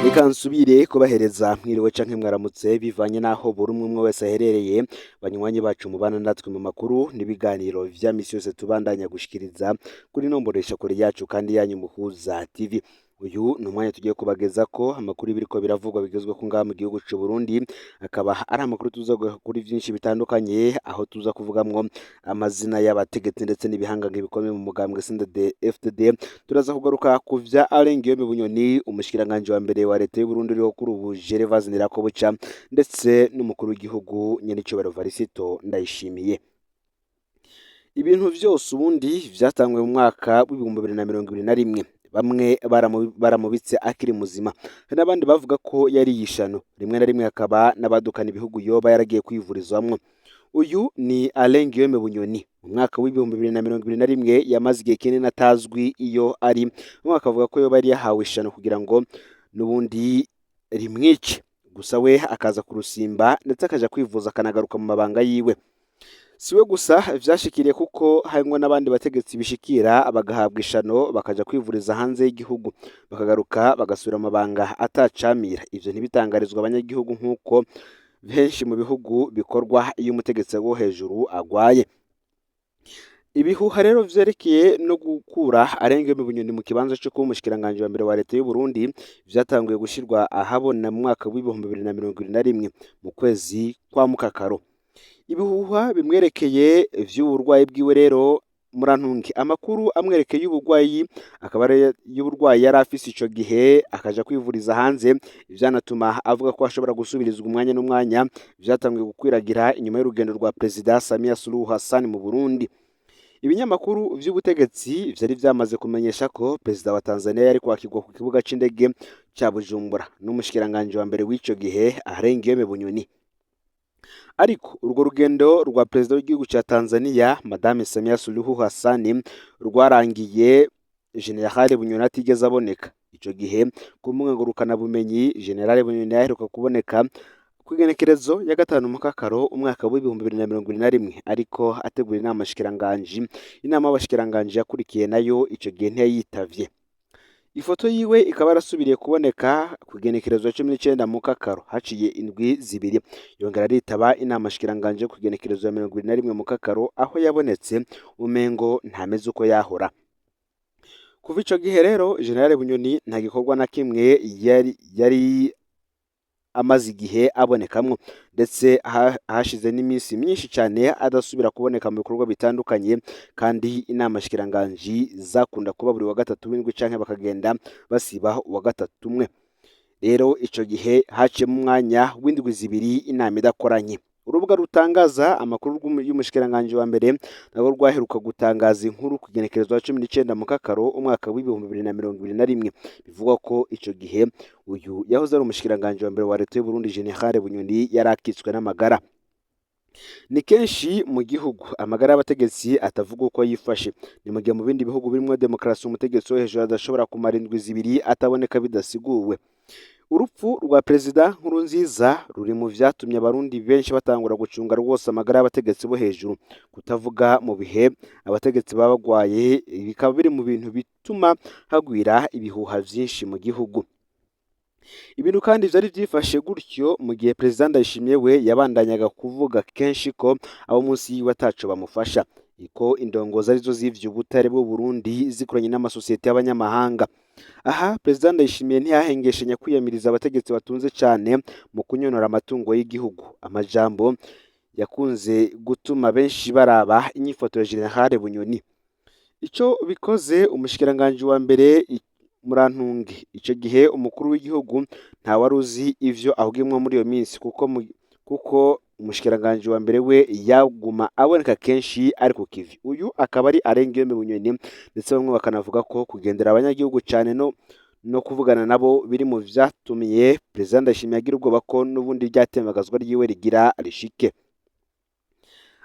Reka nsubire kubahereza mwiriwe canke mwaramutse, bivanye n'aho buri umwe umwe wese aherereye. Banywanyi bacu mubana natwe mu makuru n'ibiganiro vya misi yose tubandanya gushikiriza kuri nomboresha kure yacu kandi yanyu Muhuza TV. Uyu ni umwanya tugiye kubageza ko amakuru y'ibiriko biravugwa bigezweho ngaha mu gihugu c'u Burundi, akaba ari amakuru tuza kuri vyinshi bitandukanye, aho tuza kuvugamwo amazina y'abategetsi ndetse n'ibihangange bikomeye mu mugambwe CNDD-FDD. Turaza kugaruka ku vya Alain Guillaume Bunyoni, umushikiranganji wa mbere wa leta y'u Burundi uriho kuri ubu, Gervais Ndirakobuca, ndetse n'umukuru w'igihugu nyenicubahiro Varisito Ndayishimiye. Ibintu vyose ubundi vyatanguye mu mwaka w'2021. Bamwe baramubitse akiri muzima, hari n'abandi bavuga ko yari yishano, rimwe na rimwe hakaba n'abadukana ibihugu yoba yaragiye kwivurizamwo. Uyu ni Alain Guillaume Bunyoni. Mu mwaka w'2021 yamaze igihe kinini atazwi iyo ari. Bamwe bakavuga ko yoba yari yahawe ishano kugira ngo n'ubundi rimwice, gusa we akaza kurusimba ndetse akaja kwivuza, akanagaruka mu mabanga yiwe. Siwe gusa vyashikiriye, kuko harimwo n'abandi bategetsi bishikira bagahabwa ishano, bakaja kwivuriza hanze y'igihugu, bakagaruka bagasubira mu mabanga atacamira. Ivyo ntibitangarizwa abanyagihugu nk'uko henshi mu bihugu bikorwa iyo umutegetsi wo hejuru agwaye. Ibihuha rero vyerekeye no gukura Alain Guillaume Bunyoni mu kibanza co kuba umushikiranganji wa mbere wa leta y'u Burundi vyatanguye gushirwa ahabona mu mwaka w'2021 mu kwezi kwa Mukakaro. Ibihuha bimwerekeye vy'uburwayi bwiwe rero, murantunge, amakuru amwerekeye y'uburwayi akaba ari y'uburwayi yari afise ico gihe akaja kwivuriza hanze, vyanatuma avuga ko ashobora gusubirizwa umwanya n'umwanya, vyatanguye gukwiragira inyuma y'urugendo rwa Perezida Samia Suluhu Hassan mu Burundi. Ibinyamakuru vy'ubutegetsi vyari vyamaze kumenyesha ko perezida wa Tanzania yari kwakirwa ku kibuga c'indege ca Bujumbura n'umushikiranganji wa mbere w'ico gihe, Alain Guillaume Bunyoni. Ariko urwo rugendo rwa perezida w'igihugu ca Tanzania, Madame Samia Suluhu Hassan, rwarangiye General Bunyoni atigeze aboneka. Ico gihe ku mbuga ngurukanabumenyi, General Bunyoni yaheruka kuboneka kw'igenekerezo ya 5 Mukakaro umwaka w'2021, ariko ategura inama shikiranganji. Inama y'abashikiranganji yakurikiye nayo ico gihe ntiyayitavye. Ifoto yiwe ikaba yarasubiriye kuboneka ku igenekerezo ya 19 Mukakaro, haciye indwi 2, yongera aritaba inama shikiranganji yo ku igenekerezo ya 21 Mukakaro, aho yabonetse umengo ntameze uko yahora. Kuva ico gihe rero, General Bunyoni nta gikorwa na kimwe yari amaze igihe abonekamwo, ndetse hashize n'iminsi myinshi cyane adasubira kuboneka mu bikorwa bitandukanye, kandi inama shikiranganji zakunda kuba buri wa gatatu w'indwi canke bakagenda basiba uwa gatatu umwe. Rero ico gihe haciyemo umwanya w'indwi 2 inama idakoranye. Urubuga rutangaza amakuru y'umushikiranganji wa mbere narwo rwaheruka gutangaza inkuru ku igenekerezo ya 19 Mukakaro umwaka w'2021, bivugwa ko ico gihe uyu yahoze ari umushikiranganji wa mbere wa leta y'u Burundi, General Bunyoni, yari akitswe n'amagara. Ni kenshi mu gihugu amagara y'abategetsi atavuga uko yifashe. Ni mu gihe mu bindi bihugu birimwo demokarasi umutegetsi wo hejuru adashobora kumara indwi 2 ataboneka bidasiguwe. Urupfu rwa perezida Nkurunziza ruri mu vyatumye abarundi benshi batangura gucunga rwose amagara y'abategetsi bo hejuru. Kutavuga mu bihe abategetsi baba bagwaye bikaba biri mu bintu bituma hagwira ibihuha vyinshi mu gihugu. Ibintu kandi vyari vyifashe gutyo mu gihe perezida Ndayishimiye we yabandanyaga kuvuga kenshi ko abo munsi yiwe ataco bamufasha, ko indongozi arizo zivye ubutare bw'u Burundi zikoranye n'amasosiyete y'abanyamahanga. Aha perezida Ndayishimiye ntiyahengeshanya kwiyamiriza abategetsi batunze cane mu kunyonora amatungo y'igihugu, amajambo yakunze gutuma benshi baraba inyifato ya General Bunyoni. Ico bikoze, umushikiranganji wa mbere, murantunge, ico gihe umukuru w'igihugu ntawari uzi ivyo ahugiyemwo muri iyo minsi, kuko umushikiranganji wa mbere we yaguma aboneka kenshi ari ku kivi. Uyu akaba ari Alain Guillaume Bunyoni, ndetse bamwe bakanavuga ko kugendera abanyagihugu cane no kuvugana nabo biri mu vyatumye perezida Ndayishimiye agira ubwoba ko n'ubundi ryatembagazwa ryiwe rigira rishike.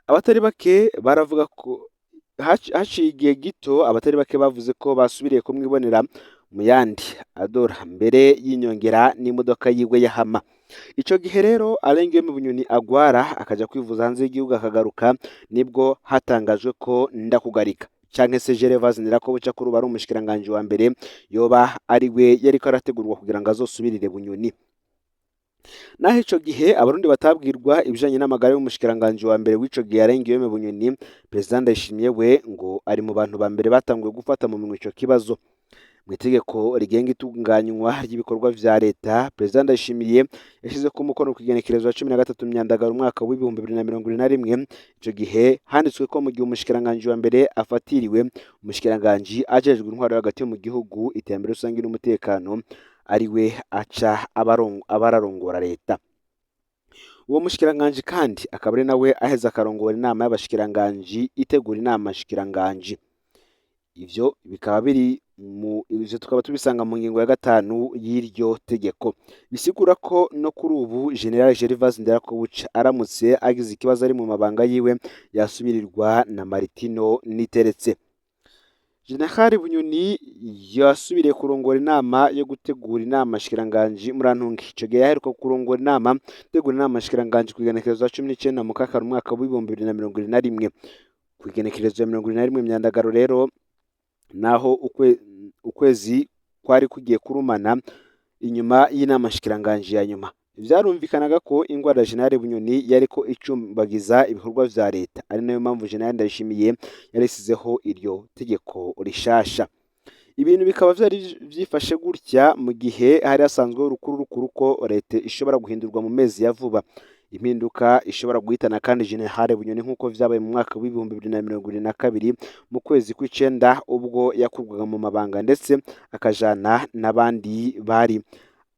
Abatari bake baravuga ko haciye igihe gito abatari bake bavuze ko basubiriye kumwibonera mu yandi adora mbere y'inyongera n'imodoka yiwe ya Hama. Ico gihe rero Alain Guillaume Bunyoni agwara akaja kwivuza hanze y'igihugu akagaruka, nibwo hatangajwe ko Ndakugarika Canke se Gervais Ndirakobuca, kuri ubu ari umushikiranganji wa mbere, yoba ari we yariko arategurwa kugira ngo azosubirire Bunyoni. Naho ico gihe Abarundi batabwirwa ibijanye n'amagara y'umushikiranganji wa mbere w'ico gihe Alain Guillaume Bunyoni, Perezida Ndayishimiye we ngo ari mu bantu ba mbere batanguye gufata mu minwe ico kibazo. Mu itegeko rigenga itunganywa ry'ibikorwa vya leta, Perezida Ndayishimiye yashizeko umukono ku igenekerezo ya 13 Myandagaro umwaka w'2021, ico gihe handitswe ko mu gihe umushikiranganji wa mbere afatiriwe, umushikiranganji ajejwe intwaro hagati mu gihugu, iterambere rusangi n'umutekano ari we aca abararongora leta. Uwo mushikiranganji kandi akaba ari nawe aheza akarongora inama y'abashikiranganji itegura inama nshikiranganji. Ivyo bikaba biri mu ivyo tukaba tubisanga mu ngingo ya 5 y'iryo tegeko. Bisigura ko no kuri ubu General Gervais Ndirakobuca aramutse agize ikibazo ari mu mabanga yiwe, yasubirirwa na Martino Niteretse. General Bunyoni yasubiriye kurongora inama yo gutegura inama nshikiranganji, murantunge, ico gihe yaheruka kurongora inama gutegura inama nshikiranganji kw'igenekerezo rya 19 Mukakaro umwaka w'2021. Kw'igenekerezo ya 21 Myandagaro rero, naho ukwezi kwari kugiye kurumana inyuma y'inama nshikiranganji ya nyuma, vyarumvikanaga ko ingwara ya General Bunyoni yariko icumbagiza ibikorwa vya leta, ari nayo mpamvu General Ndayishimiye yarisizeho iryo tegeko rishasha. Ibintu bikaba vyari vyifashe gutya mu gihe hari hasanzweho urukuru rukuru ko leta ishobora guhindurwa mu mezi ya vuba, impinduka ishobora guhitana kandi General Bunyoni, nk'uko vyabaye mu mwaka w'2022 mu kwezi kw'icenda, ubwo yakurwaga mu mabanga ndetse akajana n'abandi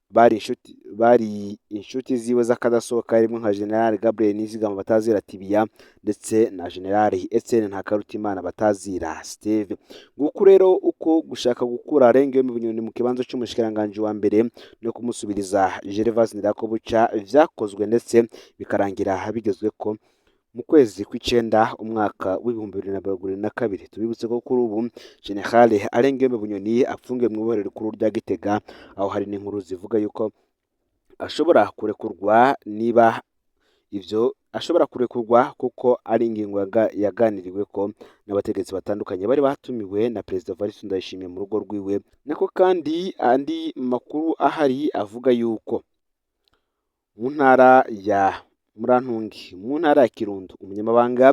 bari inshuti ziwe z'akadasohoka, harimwo nka General Gabriel Nizigama batazira Tibiya ndetse na General Etienne Ntakarutimana batazira Steve. Nguku rero uko gushaka gukura Alain Guillaume Bunyoni mu kibanza c'umushikiranganji wa mbere no kumusubiriza Gervais Ndirakobuca vyakozwe, ndetse bikarangira bigezweko mu kwezi kw'icenda umwaka w'2022. Tubibutse ko kuri ubu General Alain Guillaume Bunyoni apfungiwe mw'ibohero rikuru rya Gitega, aho hari n'inkuru zivuga yuko ashobora kurekurwa, niba ivyo ashobora kurekurwa kuko ari ingingo yaganiriweko n'abategetsi batandukanye bari batumiwe na Perezida Evariste Ndayishimiye mu rugo rwiwe. Nako kandi andi makuru ahari avuga yuko mu ntara ya Murantungi, mu ntara ya Kirundo, umunyamabanga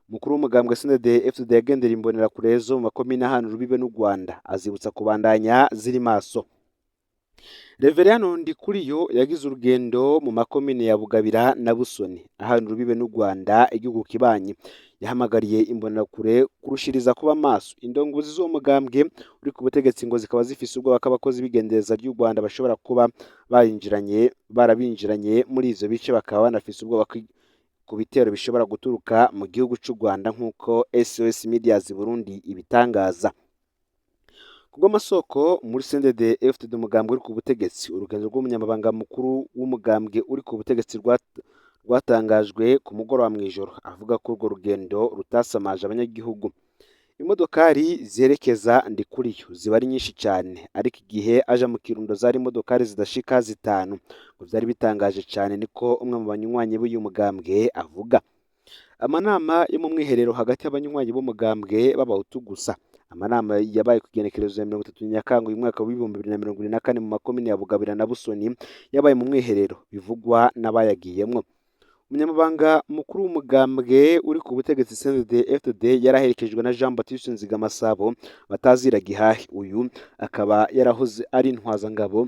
mukuru w'umugambwe CNDD FDD yagendera imbonerakure zo mu makomine ahana urubibe n'u Rwanda, azibutsa kubandanya ziri maso. Reveriyano Ndikuriyo yagize urugendo mu makomine ya Bugabira na Busoni ahana urubibe n'u Rwanda, igihugu kibanyi. Yahamagariye imbonerakure kurushiriza kuba maso. Indongozi z'uwo mugambwe uri ku butegetsi ngo zikaba zifise ubwoba ko abakozi b'igendereza ry'u Rwanda bashobora kuba bayinjiranye, barabinjiranye muri ivyo bice, bakaba banafise ubwoba ku bitero bishobora guturuka mu gihugu c'u Rwanda, nk'uko SOS Medias Burundi ibitangaza. Kubw'amasoko muri CNDD FDD, umugambwe uri ku butegetsi, urugendo rw'umunyamabanga mukuru w'umugambwe uri ku butegetsi rwatangajwe ku mugoroba mw'ijoro, avuga ko urwo rugendo rutasamaje abanyagihugu. Imodokari zerekeza Ndikuriyo ziba ari nyinshi cyane, ariko igihe aja mu Kirundo zari imodokari zidashika 5, ngo vyari bitangaje cyane, niko umwe mu banywanyi b'uyu mugambwe avuga. Amanama yo mu mwiherero hagati y'abanywanyi b'umugambwe b'Abahutu gusa, amanama yabaye ku igenekerezo ya 30 Nyakanga uyu mwaka w'2024 mu makomine ya Bugabira na Busoni, yabaye mu mwiherero bivugwa n'abayagiyemwo. Umunyamabanga mukuru w'umugambwe uri ku butegetsi CNDD FDD yaraherekejwe na Jean Baptiste Nzigamasabo batazira Gihahe. Uyu akaba yarahoze ari intwazangabo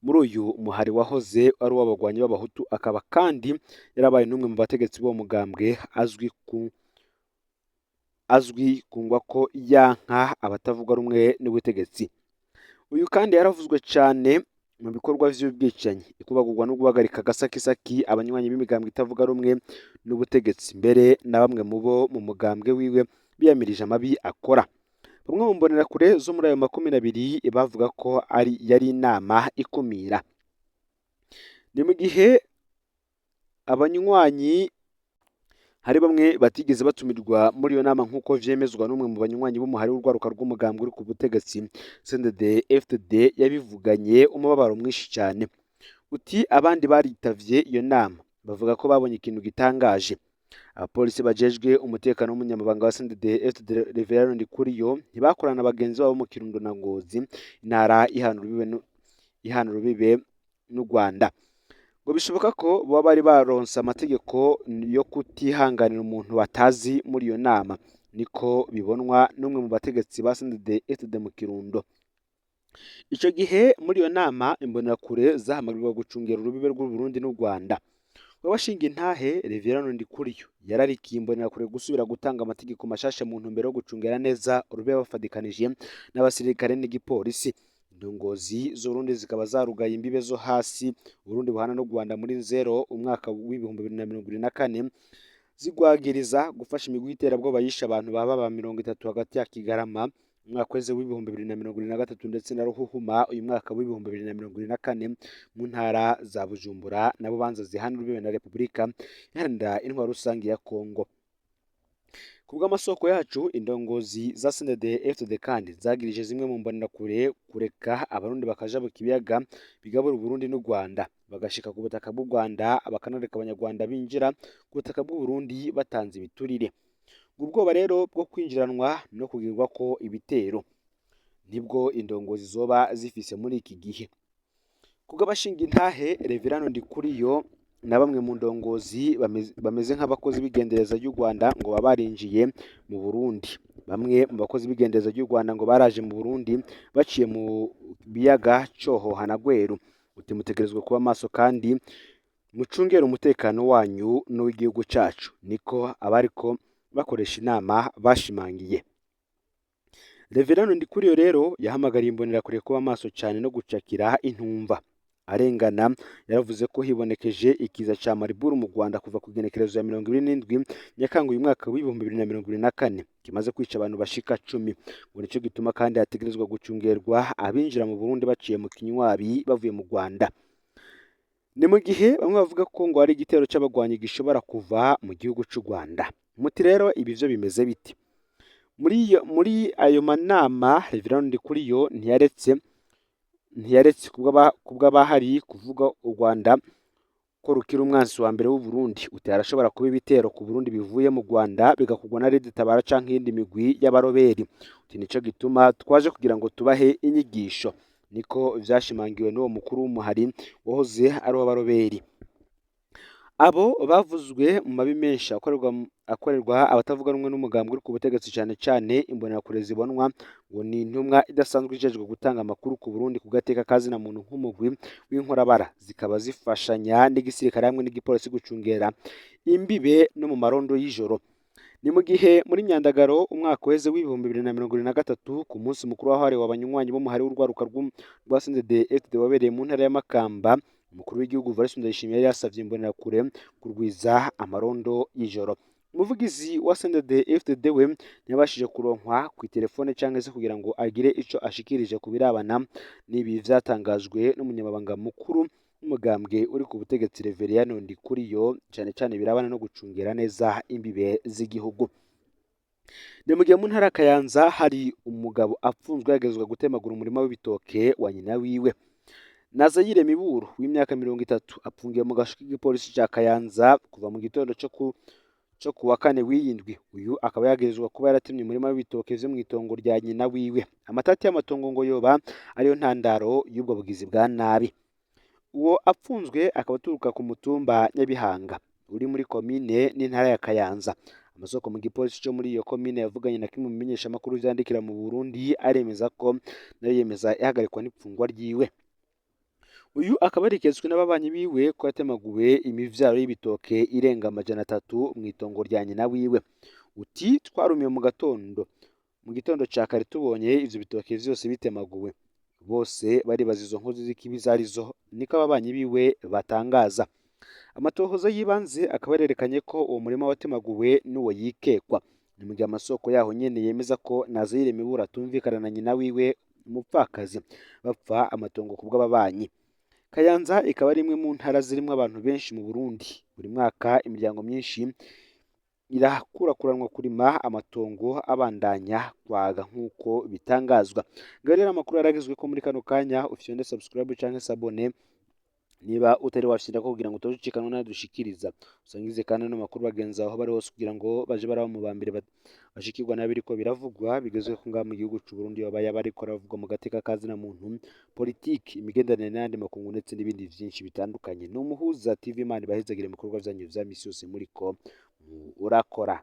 muri uyu muhari wahoze ari uw'abagwanyi b'Abahutu, akaba kandi yarabaye n'umwe mu bategetsi b'uwo mugambwe, azwi kungwa ko yanka abatavuga rumwe n'ubutegetsi. Uyu kandi yaravuzwe cyane mu bikorwa vy'ubwicanyi, ikubagurwa no guhagarika agasakisaki abanywanyi b'imigambwe itavuga rumwe n'ubutegetsi, mbere na bamwe mu bo mu mugambwe wiwe biyamirije amabi akora. Bamwe mu mbonerakure zo muri ayo makomine abiri bavuga ko ari yari inama ikumira. Ni mu gihe abanywanyi hari bamwe batigeze batumirwa muri iyo nama, nk'uko vyemezwa n'umwe mu banywanyi b'umuhari w'urwaruka rw'umugambwe uri ku butegetsi CNDD FDD, yabivuganye umubabaro mwinshi cyane. Uti abandi baritavye iyo nama bavuga ko babonye ikintu gitangaje. Abapolisi bajejwe umutekano w'umunyamabanga wa CNDD-FDD Reverien Ndikuriyo ntibakorana na bagenzi babo mu Kirundo na Ngozi, intara ihana urubibe n'u Rwanda. Ngo bishoboka ko boba bari baronse amategeko yo kutihanganira umuntu batazi muri iyo nama, niko bibonwa n'umwe mu bategetsi ba CNDD-FDD mu Kirundo. Ico gihe muri iyo nama imbonerakure zahamagarirwa gucungera urubibe rw'u Burundi n'u Rwanda. Uwashinga intahe Reverien Ndikuriyo yararikiye imbonerakure gusubira gutanga amategeko mashasha mu ntumbero yo gucungera neza urubibe bafadikanije n'abasirikare n'igipolisi. Indongozi z'Uburundi zikaba zarugaye imbibe zo hasi Uburundi buhana n'u Rwanda muri Nzero umwaka w'2024, zigwagiriza gufasha imigwi y'iterabwoba yishe abantu baba ba 30 hagati ya Kigarama umwaka weze w'2023 ndetse na Ruhuhuma uyu mwaka w'2024 mu ntara za Bujumbura na Bubanza zihana urubibe na Repubulika Iharanira Intwaro Rusangi ya Kongo. Kubw'amasoko yacu, indongozi za CNDD-FDD kandi zagirije zimwe mu mbonerakure kureka abarundi bakajabuka ibiyaga bigabura Uburundi n'u Rwanda, bagashika ku butaka bw'u Rwanda, bakanareka abanyarwanda binjira ku butaka bw'u Burundi batanze ibiturire. Ubwoba rero bwo kwinjiranwa no kugirwa ko ibitero nibwo indongozi zoba zifise muri iki gihe. Kubw'abashinga intahe Reverien Ndikuriyo na bamwe mu ndongozi bameze nk'abakozi b'igendereza ry'u Rwanda ngo baba barinjiye mu Burundi. Bamwe mu bakozi b'igendereza ry'u Rwanda ngo baraje mu Burundi baciye mu biyaga Cohoha na Gweru. Uti mutegerezwa kuba maso kandi mucungere umutekano wanyu n'uw'igihugu cacu, niko abariko bakoresha inama bashimangiye. Reverien Ndikuriyo rero yahamagariye imbonerakure kuba maso cane no gucakira intumva arengana. Yaravuze ko hibonekeje ikiza ca Marburg mu Rwanda kuva ku igenekerezo ya 27 Nyakanga uyu mwaka w'2024, kimaze kwica abantu bashika 10. Ngo nico gituma kandi hategerezwa gucungerwa abinjira mu Burundi baciye mu Kinywabi bavuye mu Rwanda. Ni mu gihe bamwe bavuga ko ngo hari igitero c'abagwanyi gishobora kuva mu gihugu c'u Rwanda. Muti rero ibi vyo bimeze biti? Muri ayo manama Reverien Ndikuriyo ntiyaretse kubw'abahari kuvuga u Rwanda ko rukiri umwansi wa mbere w'u Burundi. Uti harashobora kuba ibitero ku Burundi bivuye mu Rwanda bigakorwa na Red Tabara canke iyindi migwi y'abaroberi. Uti nico gituma twaje kugira ngo tubahe inyigisho, niko vyashimangiwe n'uwo mukuru w'umuhari wahoze ari uw'abaroberi. Abo bavuzwe mu mabi menshi akorerwa abatavuga rumwe n'umugambi uri ku butegetsi, cane cane imbonerakure zibonwa ngo ni intumwa idasanzwe ijejwe gutanga amakuru ku Burundi ku gateka kazina muntu nk'umugwi w'inkorabara, zikaba zifashanya n'igisirikare hamwe n'igipolisi gucungera imbibe no mu marondo y'ijoro. Ni mu gihe muri Myandagaro umwaka uheze w'2023 ku munsi mukuru wahariwe abanywanyi b'umuhari w'urwaruka rwa CNDD-FDD wabereye mu ntara ya Makamba, umukuru w'igihugu Evariste Ndayishimiye yari yasavye imbonerakure kurwiza amarondo y'ijoro. Umuvugizi wa CNDD-FDD we ntiyabashije kuronkwa kw'itelefone canke se kugira ngo agire ico ashikirije ku birabana n'ibi vyatangajwe n'umunyamabanga mukuru w'umugambwe uri ku butegetsi Reverien Ndikuriyo, cane cane birabana no gucungera neza imbibe z'igihugu. Ni mu gihe mu ntara ya Kayanza hari umugabo apfunzwe yagezwa gutemagura umurima w'ibitoke wa nyina wiwe. Nazayire Miburo w'imyaka 30 apfungiye mu gasho k'igipolisi ca Kayanza kuva mu gitondo co kuwa kane w'iyindwi. Uyu akaba yagirizwa kuba yaratemye umurima w'ibitoke vyo mw'itongo rya nyina wiwe. Amatati y'amatongo ngo yoba ariyo ntandaro y'ubwo bugizi bwa nabi. Uwo apfunzwe akaba aturuka ku mutumba Nyabihanga uri muri komine n'intara ya Kayanza. Amasoko mu gipolisi co muri iyo komine yavuganye na kimwe mu bimenyeshamakuru vyandikira mu Burundi aremeza ko nayo yemeza ihagarikwa n'ipfungwa ryiwe. Uyu akaba yariketswe n'ababanyi biwe ko yatemaguwe imivyaro y'ibitoke irenga 300 mw'itongo rya nyina wiwe. Uti twarumiwe mu gitondo ca kare tubonye ivyo bitoke vyose bitemaguwe. Bose baribaza izo nkozi z'ikibi zarizo, niko ababanyi biwe batangaza. Amatohoza y'ibanze akaba yarerekanye ko uwo murima watemaguwe n'uwo yikekwa. Ni mu gihe amasoko yaho nyene yemeza ko Nazayire Miburo atumvikana na nyina wiwe umupfakazi, bapfa amatongo kubw'ababanyi. Kayanza ikaba ari imwe mu ntara zirimwo abantu benshi mu Burundi. Buri mwaka imiryango myinshi irakurakuranwa kurima amatongo abandanya kwaga nk'uko bitangazwa. Ngaho rero amakuru yaragezwe ko muri kano kanya ufyonde subscribe canke s'abonner. Niba utari wafyindako kugira ngo utojucikanwa n'adushikiriza, usangize kandi ano makuru bagenzi aho bari hose kugira ngo baje baraba mu ba mbere bashikirwa n'abiriko biravugwa bigezweho ngaha mu gihugu c'u Burundi, yoba yaba ariko aravugwa mu gateka ka zina muntu, politiki, imigenderanire n'ayandi makungu, ndetse n'ibindi vyinshi bitandukanye. Ni Umuhuza TV. Imana ibahezagire mu bikorwa vyanyu vya misi yose muriko murakora.